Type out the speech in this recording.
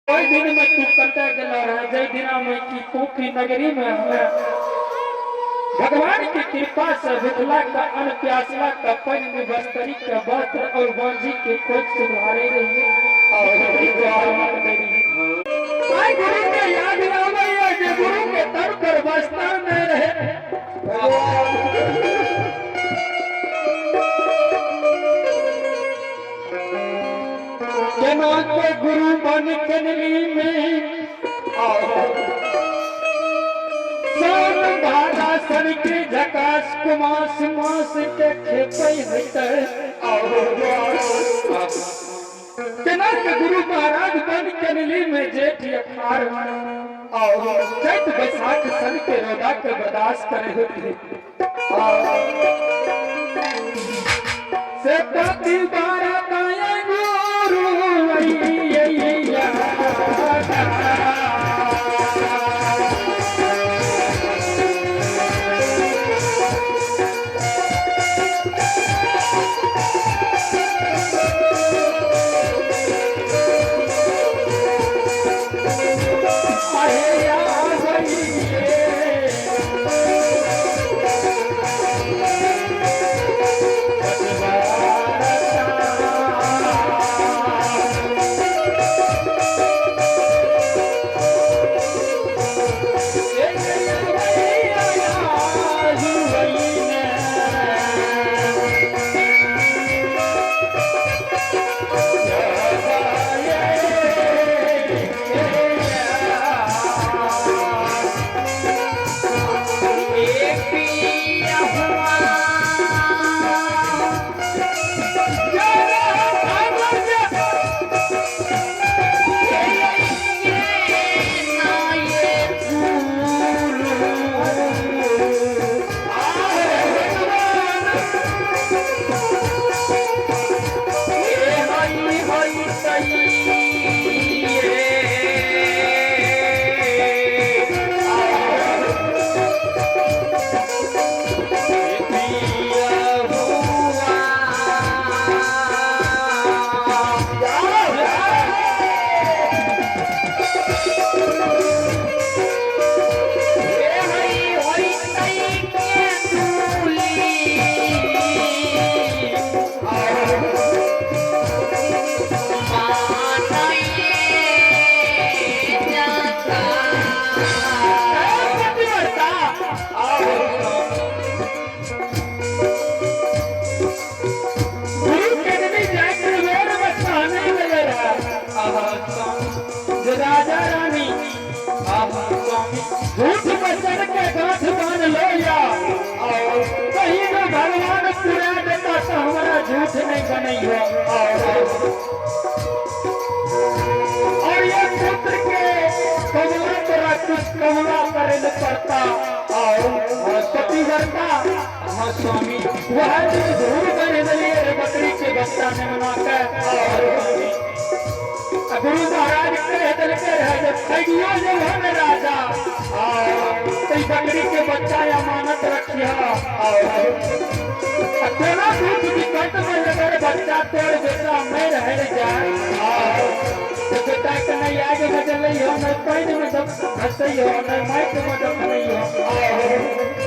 ओहि दिन में तू कतऽ गेलो रहे जै दिना में की कोपी नगरी में हमें भगवान की कृपा से भुखला का अन्न प्यासला का पानि निवस्तरी के वस्त्र और बांझी के कोख सुधारे रही और बकरी के आमद दे रही। आइ गुरु के याद आबैया जे गुरु के तन पर वस्त्र नहीं रहे। केना के गुरु बन कनली में सोन भाला सन के झकास कुमास मास के खेपै होइतै। केना के गुरु महाराज बन कनली में जेठ अखार चैत बैसाख सन के रौदा के बर्दाश्त करे होते से पति बारा काया गुरु अय्या। अहे या राजा रानी झूठ बचन के गांठ बांध लो या और कहीं में भगवान पूरा देता तो हमारा झूठ नहीं बनी हो। और ये पुत्र के कमला तोरा कुछ कमला करे न पड़ता और पतिव्रता हाँ स्वामी वह जो झूठ बने दिए बकरी के बच्चा ने मना कर। गुरु महाराज कह दिलके रहे जब खैडियो जब हम राजा तो बकरी के बच्चा अमानत रखिया कोनो दुख विकट में अगर बच्चा तोड़ बेटा मैं रह जाए तो बेटा के नहीं आगे बदल हो, नहीं पानी में दब हंसई हो, नहीं माइक में दब नहीं हो।